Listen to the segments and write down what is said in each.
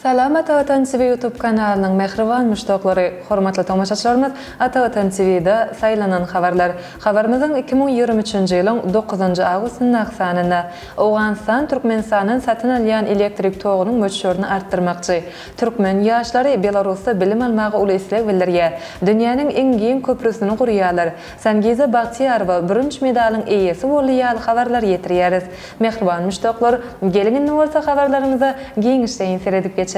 Salam Ata Watan TV YouTube kanalynyň mähriban muşdaklary, hormatly tomaşaçylarymyz Ata Watan TV-da saýlanan habarlar. Habarymyzyň 2023-nji ýylyň dokuzynjy awgustyndaky sanynda Owganystan Türkmenistandan satyn alýan elektrik togunyň möçberini artdyrmakçy. Türkmen ýaşlary Belarusda bilim almaga uly isleg bildirýär. Dünýäniň iň giň köprüsini gurýarlar. Sangiza Bagtyýarowa bürünç medalyň eýesi boldy ýaly habarlary ýetirýäris. Mähriban muşdaklar, geliň indi bolsa habarlarymyza giňişleýin seredip geçeliň.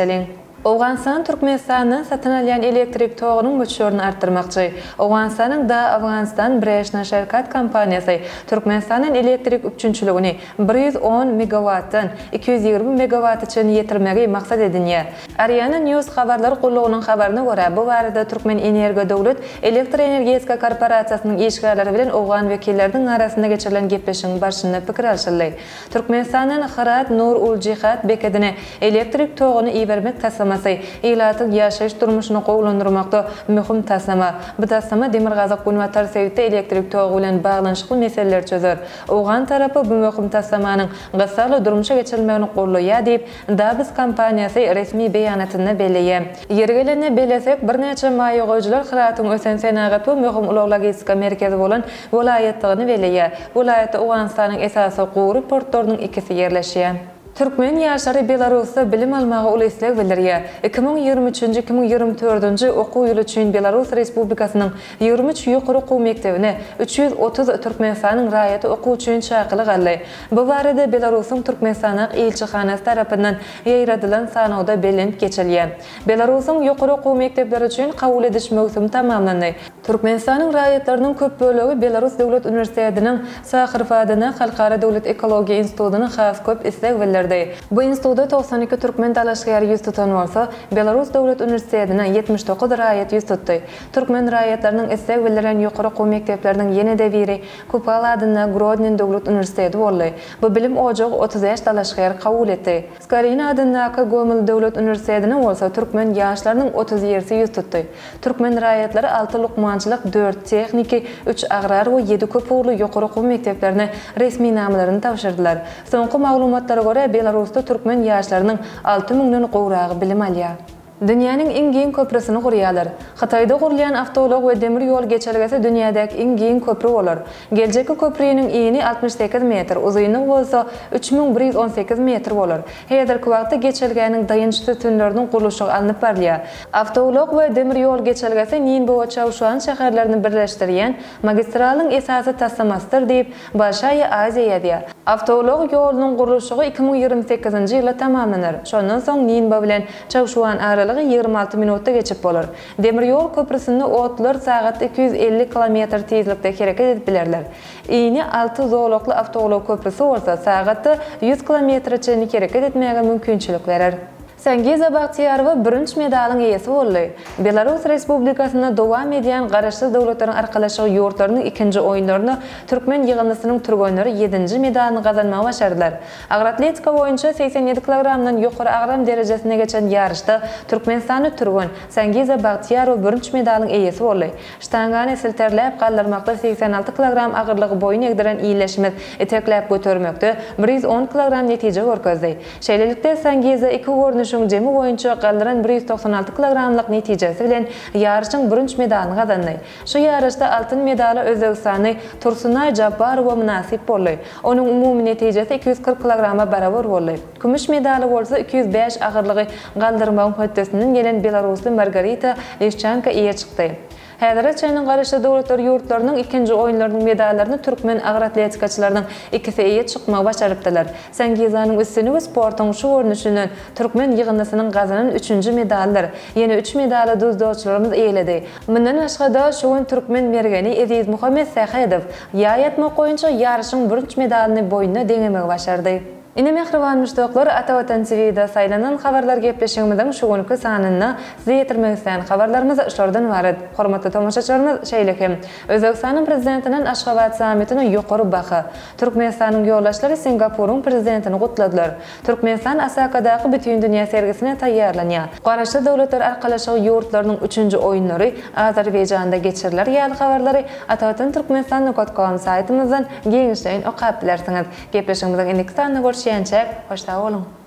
Owganystan Türkmenistandan satyn alýan elektrik togunyň möçberini artdyrmakçy. Owganystanyň Da Afghanistan Breshna Sherkat kompaniýasy Türkmenistandan elektrik üpjünçiligini 110 megawatdan 220 megawata çenli ýetirmegi maksat edinýär. Ariana News habarlar gullugynyň habaryna görä, bu barada Türkmenenergo döwlet elektroenergetika korporasiýasynyň işgärleri bilen owgan wekilleriniň arasynda geçirilen gepleşigiň barşynda pikir alşyldy. Türkmenistandan Hyrat Nur-ul-Jihad bekedine elektrik toguny ibermek taslamasy ilatyň ýaşaýyş-durmuşyny gowulandyrmakda möhüm taslama. Bu taslama Demirgazyk-Günbatar sebitde elektrik togy bilen baglanyşykly meseleleri çözer. Owgan tarapy bu möhüm taslamanyň gyssagly durmuşa geçirilmegini goldaýar diýip, Dabs kompaniýasy resmi beýanatynda belleýär. Ýeri gelende bellesek, birnäçe maýa goýujylar Hyratyň ösen senagat we möhüm ulag-logistika merkezi bolan welaýatdygyny belleýär. Welaýatda Owganystanyň esasy gury portlarynyň ikisi ýerleşýär. Türkmen ýaşlary Belarusda bilim almaga uly isleg bildirýär. 2023-nji, 2024-nji okuw ýyly üçin Belarus Respublikasynyň 23 ýokary okuw mekdebine 330 Türkmenistanyň raýaty okuw üçin çakylyk aldy. Bu barada Belarusyň Türkmenistandaky ilçihanasy tarapyndan ýaýradylan sanawda bellenip geçilýär. Belarusyň ýokary okuw mekdepleri üçin kabul ediş möwsümi tamamlandy. Türkmenistanyň raýatlarynyň köp bölegi Belarus döwlet uniwersitetiniň Saharow adyna Halkara döwlet ekologiýa institutyna has köp isleg bildirdi. Bu instituta 92 türkmen dalaşgäri ýüz tutan bolsa, Belarus döwlet uniwersitetine 79 raýat ýüz tutdy. Türkmen raýatlarynyň isleg bildiren ýokary okuw mekdepleriniň ýene-de biri Kupala adynda Grodnen döwlet uniwersiteti boldy. Bu bilim ojagy 35 dalaşgär kabul etdi. Skarina adyndaky Gomel döwlet uniwersitetine bolsa türkmen ýaşlarynyň 31-si ýüz tutdy. Türkmen raýatlary alty lukmançylyk, dört tehniki, üç agrar we ýedi köpugurly ýokary okuw mekdeplerine resminamalaryny tabşyrdylar. Soňky maglumatlara görä, Belarusda türkmen ýaşlarynyň alty müňden gowragy bilim alýar. Dünýäniň iň giň köprüsini gurýarlar. Hytaýda gurulýan awtoulag we demir ýol geçelgesi dünýädäki iň giň köpri bolar. Geljekki köpriniň ini 68 metr, uzynlygy bolsa 3118 metr bolar. Häzirki wagtda geçelgäniň daýanç sütünleriniň gurluşygy alnyp barylýar. Awtoulag we demir ýol geçelgesi Ninbo we Çauşuan şäherlerini birleşdirýän magistralyň esasy taslamasydyr diýip, Bolşaýa Aziýa ýazýar. Awtoulag ýolunyň gurluşygy 2028-nji ýylda tamamlanar. Şondan soň Ninbo bilen Çauşuan aralygy 26 minutda geçip bolar. Demir ýol köprüsinde otlular sagatda 250 kilometr tizlikde hereket edip bilerler. Ini alty zolakly awtoulag köprüsi bolsa sagatda 100 kilometre çenli hereket etmäge mümkinçilik berer. Sangiza Bagtyýarowa bürünç medalyň eýesi boldy. Belarus Respublikasynda dowam edýän Garaşsyz Döwletleriň Arkalaşygy ýurtlarynyň ikinji oýunlarynda türkmen ýygyndysynyň türgenleri ýedinji medalyny gazanmagy başardylar. Agyr atletika boýunça 87 kilogramdan ýokary agram derejesinde geçen ýaryşda türkmenistanly türgen Sangiza Bagtyýarowa bürünç medalyň eýesi boldy. Ştangany silterläp galdyrmakda 86 kilogram agyrlygy boýun egdiren ildeşimiz itekläp götermekde 110 kilogram netije görkezdi. Şeýlelikde, Sangiza iki görnüşiň jemi boýunça galdyran 196 kilogramlyk netijesi bilen ýaryşyň bürünç medalyny gazandy. Şu ýaryşda altyn medala özbegistanly Tursunaý Jabbarowa mynasyp boldy. Onuň umumy netijesi 240 kilograma barabar boldy. Kümüş medaly bolsa 205 agyrlygy galdyrmagyň hötdesinden gelen belarusly Margarita Leşçanka eýe çykdy. Häzire çenli Garaşsyz Döwletler ýurtlarynyň ikinji oýunlarynyň medallaryny türkmen agyr atletikaçylarynyň ikisi eýe çykmagy başarypdylar. Sangizanyň üstünligi sportuň şu görnüşinden türkmen ýygyndysynyň gazanan üçünji medalydyr. Ýene üç medaly dzýudoçylarymyz eýeledi. Mundan başga-da, şu gün türkmen mergeni Ezizmuhammet Sähedow ýaý atmak boýunça ýaryşyň bürünç medalyny boýnuna deňemegi başardy. Ine mähriban muşdaklar Atavatan TV-de saýlanan habarlar gepleşigimiziň şu günki sanynda size ýetirmek islän habarlarymyz şulardan ybarat. Hormatly tomaşaçylarymyz şeýle hem Özbegistanyň Prezidentiniň Aşgabat sammitine ýokary baha. Türkmenistanyň ýolbaşçylary Singapuryň Prezidentini gutladylar. Türkmenistan Osakadaky Bütindünýä sergisine taýýarlanýar. Garaşsyz Döwletler Arkalaşygy ýurtlarynyň üçünji oýunlary Azerbaýjanda geçiriler ýaly habarlary Atavatan Türkmenistan nokat kom saýtymyzdan giňişleýin okap bilersiňiz. Gepleşigimiziň indiki sanynda görüşýänçäk, hoş sag boluň!